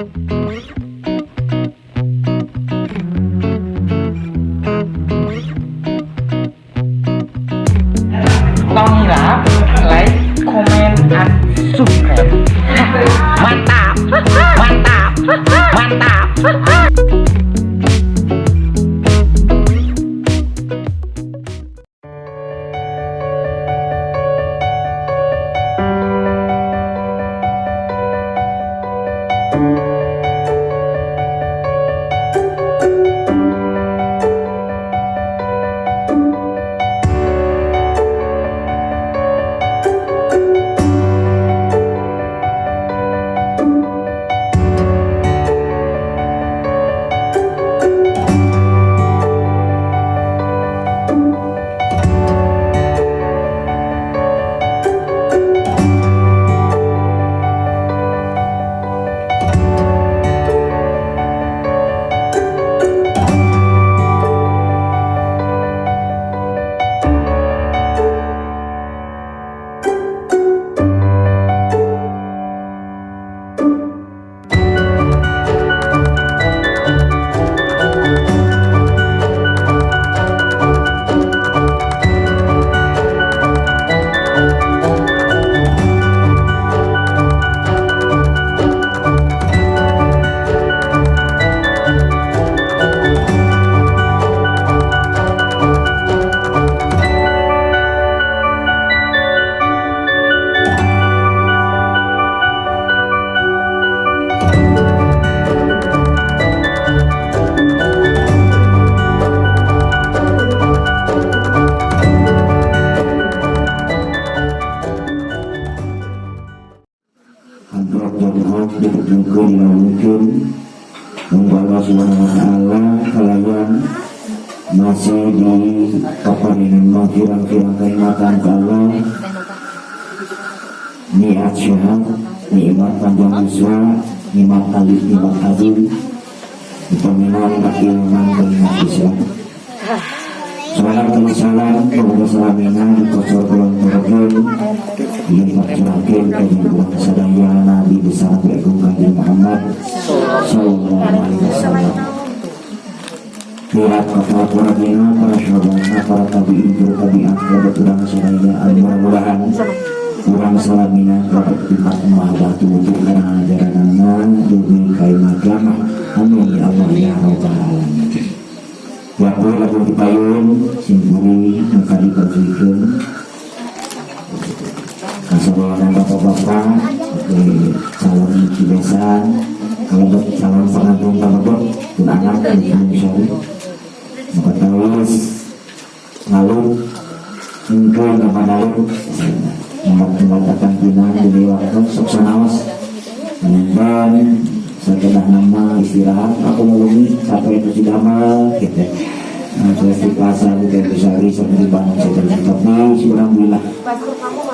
Tong hilap, like, comment, and subscribe. Mantap, mantap, mantap. Kantor jodoh diperjuangkan, dilakukan. Muga Allah Subhanahu wa Ta'ala kalian masih di kaparinan mah kirang-kirang kenikmatan ke Allah, niat sehat, nikmat panjang usia, nikmat alif, nikmat adil, peminan keilmuan, nikmat Islam. Salam kali salam, kepada salamina dikosor kulon turun dipacurakeun ka urang sadaya Nabi besar Agung Kanjeng Muhammad sallallahu alaihi wasallam. Lihat para para para sahabatna, para tabiin, para tabiat, para urang sadaya anu mudah-mudahan urang salamina dapat umat mahabbah tubuh karena ajaranana dugi ka kiamat. Amin ya Allah ya rabbal alamin. Waktu lagu dipayun simpuri maka diperjuikeun kasabaran bapak-bapak di calon besan, kalau calon pengantin bapak pun anak dan sorry maka tawis lalu mungkin kepada lalu mengatakan pinang di waktu sok sanaos menonton setelah nama istirahat aku mau sampai itu sudah damel gitu. Nah, terus di pasar di Sari sampai di Bandung saya, tapi alhamdulillah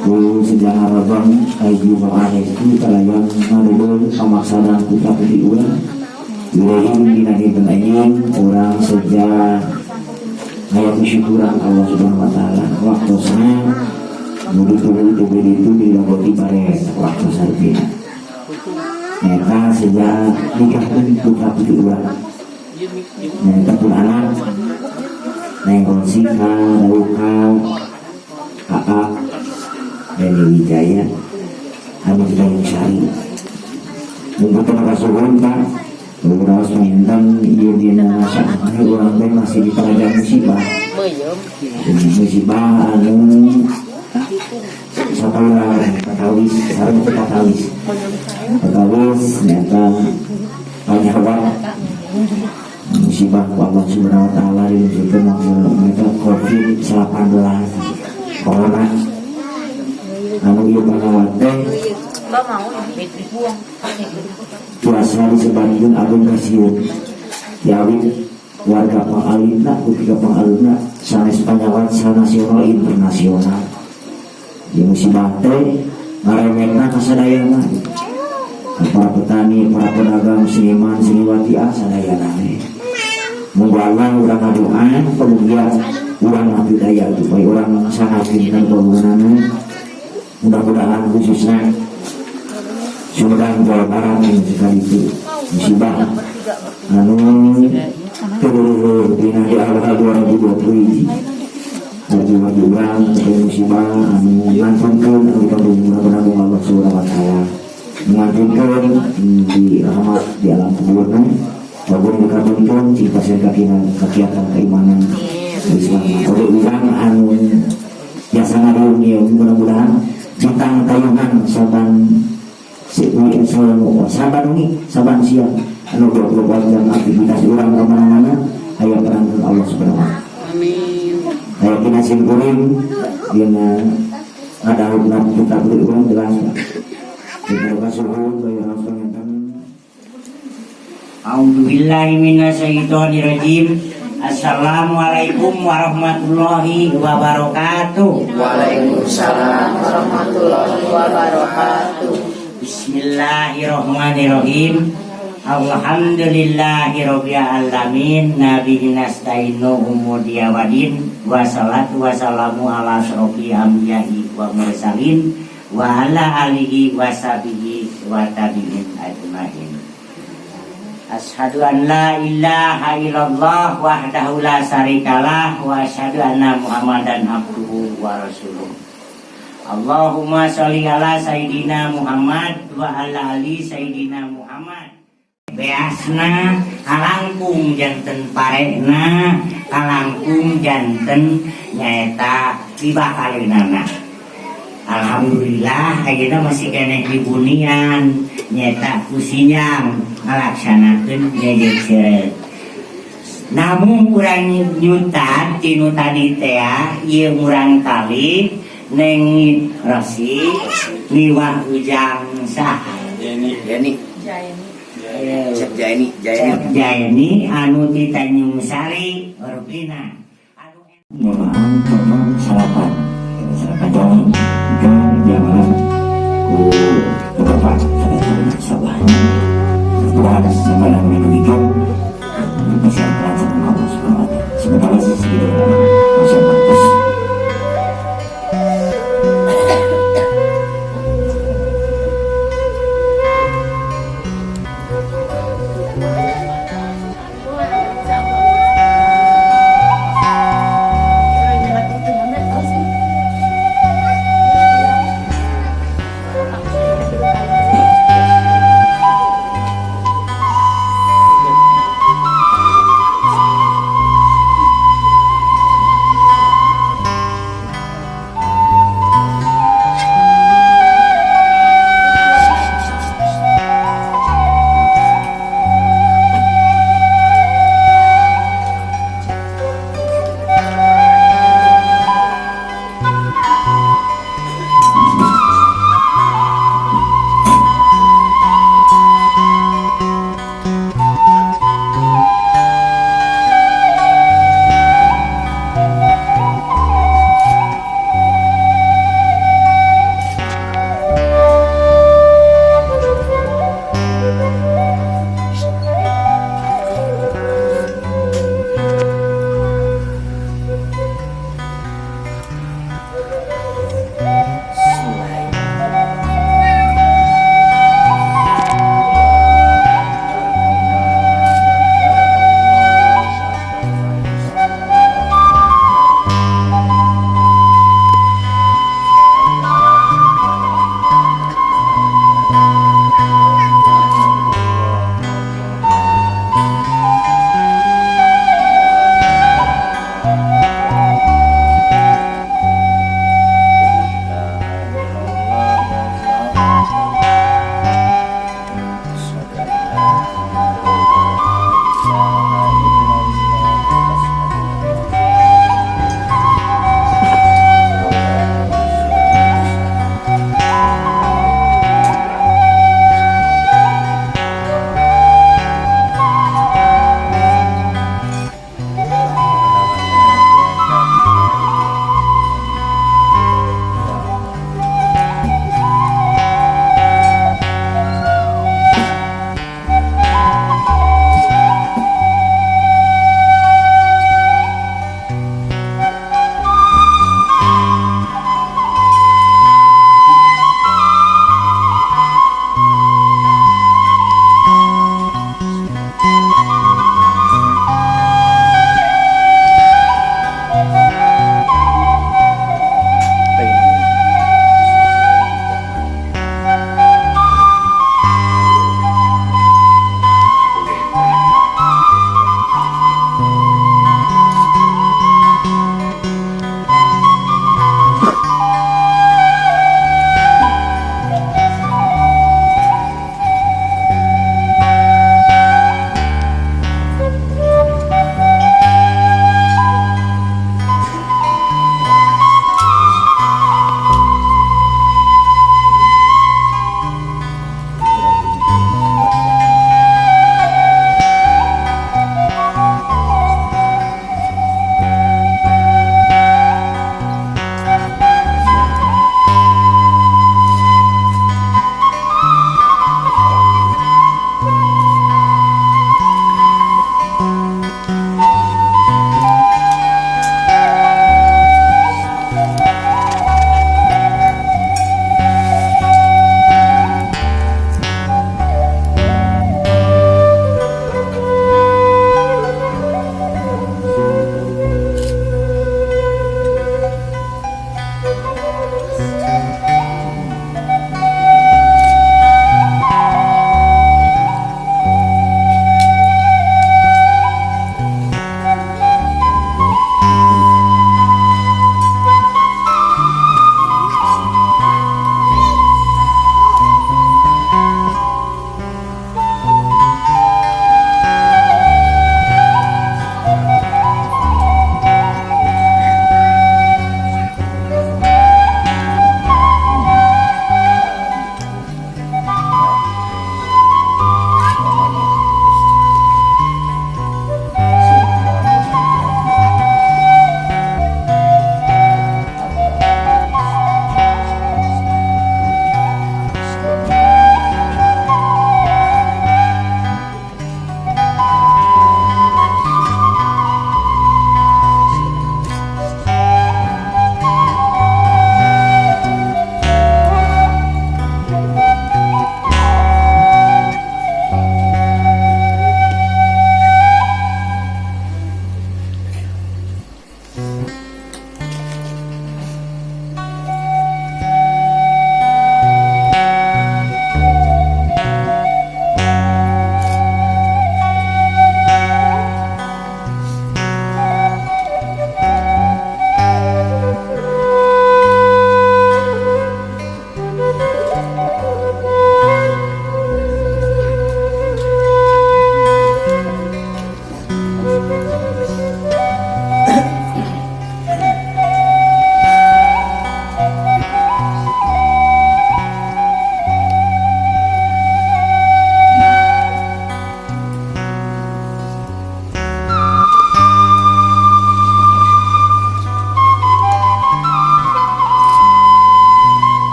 ku sejarah Ramadan kayak Jumat itu kalayan ngadulun pamaksadan putra putri urang wilayah dina dinten anjing urang sejak aya kesyukuran Allah Subhanahu wa Taala waktosna nu ditunggu itu itu dilaboti bare waktu sarpina. Eta sejak nikahkan putra putri urang. Nyaeta pun anak Neng Rosika, Dauka, AA, Deni Wijaya, anu Dayung Sari. Mungkin teu kasuhun, Pak. Urang minten ieu dina saat urang teh masih di kerajaan musibah. Musibah anu sakola katawis sareng teu katawis. Katawis nyata panyawa musibah ku Allah Subhanahu wa Taala dilunjukkeun maksudna Covid-19, corona anu ieu panyawa teh tiasa disebatkeun agung kasieun tiawit warga pangalitna ketika pangalitna sanes panyawat sanasional internasional. Di musibah teh ngaremetna kasadayana, para petani, para pedagang, seniman, seniwati, ah sadayana we. Muga Allah urang ngadoa kemudian urang mati daya supaya urang sangat pintar bangunanna. Mudah-mudahan khususnya Sumedang, Jawa Barat yang sekali itu. Musibah anu dina di awal 2020 jiwa urang atau musibah anu ngantunkeun anu dikabung Allah Subhanahu wa taala, ngantunkeun di rahmat di alam kuburna, walaupun dikabungkeun cinta kakina kakiatan keimanan Islam. Oke, urang anu biasa ngariung ieu mudah-mudahan bintang tayungan saban saban wengi, saban siang, anu 24 jam aktivitas urang kemana-mana aya perangkat Allah Subhanahu wa taala. Amin. Aya dina simkuring dina ngadahutna kita beri urang jelas Terima kasih. A'udzubillahi minasyaitonirrajim. Assalamualaikum warahmatullahi wabarakatuh. Waalaikumsalam warahmatullahi wabarakatuh. Bismillahirrahmanirrahim. Alhamdulillahirabbil alamin, nabihi nasta'inu umudiyawadin, wassalatu wassalamu ala asyrofil anbiya'i wa mursalin wa ala alihi washabihi wa tabi'in ajmain. Asyhadu an la ilaha illallah wahdahu la syarikalah wa asyhadu anna Muhammadan abduhu wa rasuluh. Allahumma sholli ala sayyidina Muhammad wa ala ali sayyidina Muhammad. Beasna kalangkung janten parena, kalangkung janten nyaeta dibakaleunana. Alhamdulillah ayeuna masih keneh di bunian nyaeta ku sinyang ngalaksanakeun nyejek seureuh. Namun urang nyutan tinu tadi teh ieu murang kali Neng Rosi miwah Ujang saha? Jaini. Jaini. Cep Jaini, Jaini. Jaini anu di Tanjung Sari Rupina. Anu Nyamaan contoh salapan salapan jong ke jamaah ku beberapa insyaallah Tuhan sama yang menunjukkan bisa sama Allah Subhanahu wa taala. Sementara sih segitu. Masih bagus.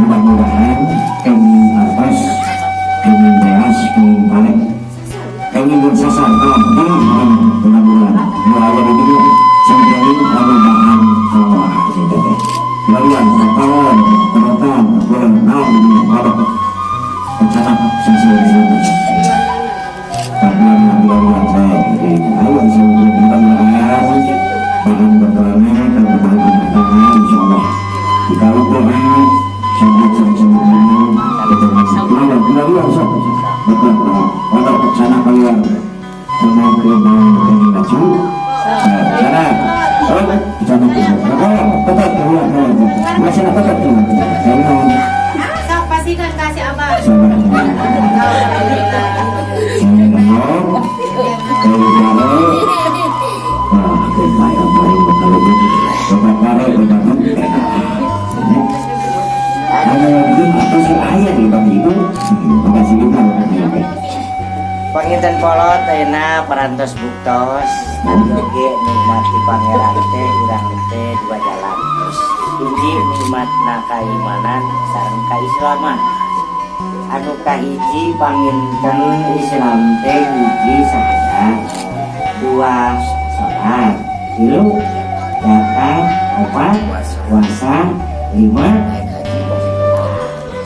Mudah-mudahan kenging artos, kenging beas, kenging panen, kenging sasar, alhamdulillah. Mudah-mudahan nu aya di dieu sing anu bahan Allah gitu teh. Kalian kawan, penonton, kurang naon ada rencana sosialisasi. Bantuan saya, ayo mudah-mudahan bahan berperangan dan bahan rumah tangga insya Allah. Jika doa sebut sebut ini kita sok betul betul sana kalian mau ke maju sana sana tetap keluar masih tetap keluar. Sok pastikan kasih abah. Sama sama Panginten polot ayeuna parantos buktos oge nikmat ti Pangeran teh urang teh dua jalan. Hiji nikmatna kaimanan sareng kaislaman. Anu kahiji panginten Islam teh hiji sahadat, dua salat, tilu zakat, opat puasa, lima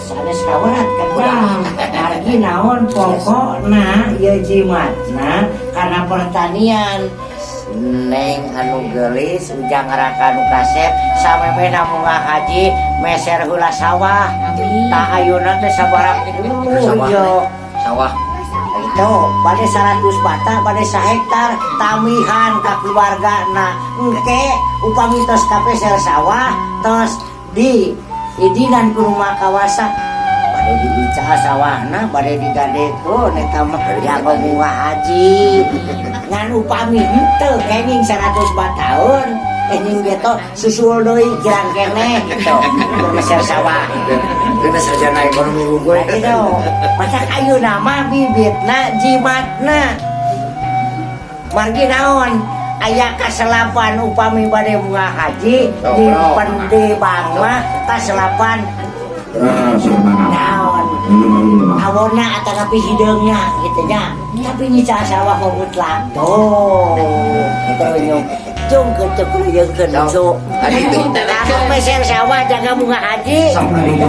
sanes kawerat kan. Margi naon pokokna ieu jimatna kana pertanian. Neng anu geulis, Ujang Raka nu kasep, samemehna munggah haji meser heula sawah. Tah, ayeuna teh sabaraha puluh ieu Sawah. Itu bade 100 bata, bade hektar, tamihan ka keluargana. Engke upami tos kapeser sawah, tos di idinan ku rumah kawasa, bade diical sawahna, bade digadekeun. Eta mah dianggo munggah haji. Ngan upami henteu kenging 100 bataun, kenging gitu susul deui kirang keneh gitu meser sawah. Itu sarjana ekonomi unggul. Nah, gitu. Matak ayeuna mah bibitna jimatna. Margi naon? Aya kaselapan upami bade munggah haji di di bank mah kaselapan naon? Awona atau tapi hideungnya gitu nya. Tapi nyical sawah mah mutlak. Tuh, gitu. Cung kenceng keuyeukeun cu. Lamun meser sawah jaga munggah haji.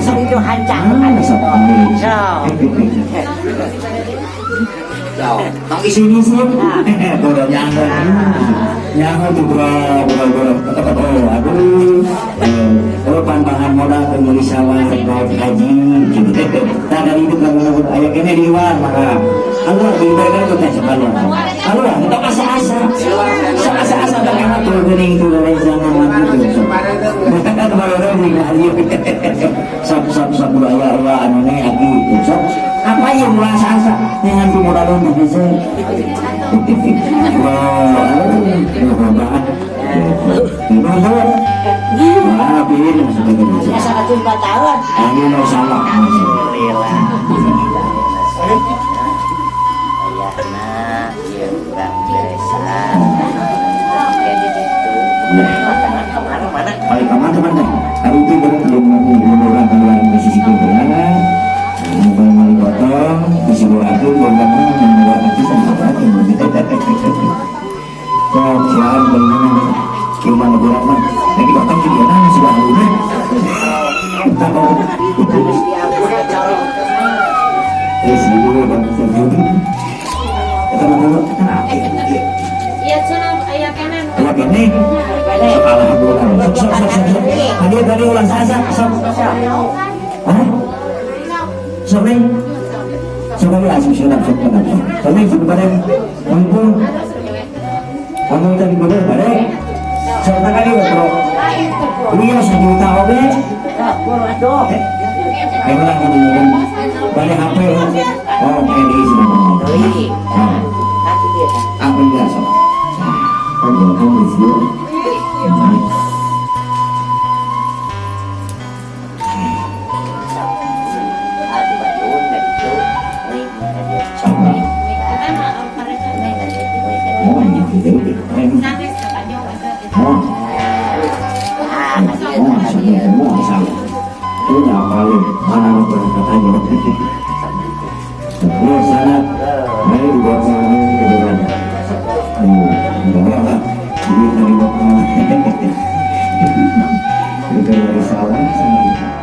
Itu hancang. So. Tong isi. Sini sih, udah nyanyi, nyanyi tuh bro, bro, bro, oh, aduh, oh, pantangan modal pembeli sawah naik haji, gitu. Nah, dari itu kalau aya kene di luar maka, keluar di mereka itu teh sekalian. Keluar, kita asa-asa, asa-asa tak enak tuh geuning tuh dari zaman gitu. Kemarin nih haji, sok sok sok budaya aya anu nih aki, sok apa yang merasa asa dengan tuh modal lu bisa. Wah, banget. Wah, pilih Ya 104 tahun. Amin, salah. Alhamdulillah. Ayahna ieu urang beresan. Jadi itu. Kemana mana? Balik ke mana teman? Hari itu baru belum belum orang keluar di sisi kebenaran. Bukan wali kota, isi waktu belum membuat itu sama apa? So, siap bagaimana? Gimana berat mah? Lagi datang juga nah sudah halus. Tahu. Harus diampun corong. Eh, dulu bang, dulu. Teman-teman, Iya cenah aya keneh. Aya keneh. Alhamdulillah. Sok sok sok sok. Tadi tadi ulang sasa sok. Hah? Sok nih. Sok lagi asik siap sok sok. Sok nih sok pada mumpung kamu tadi bodoh pada sok tak kali bro. Iya sejuta oke. Aduh. Eh ulang kamu ngomong. Pada HP. Oh, oke di sini. Deui. Nanti dia. Apa yang sok? Kan kamu di sini. Aduh, Bandung dari itu. Nih, dari sok. Nih, dari Oh, ini gitu. Sanes ka jauh asa. Oh. Ah, Oh, Apalin mana nu pernah katanya. Ya, sangat. Ayo dibawa sama gitu kan. Bawa lah. Ini dari bapak. Itu dari salah sama.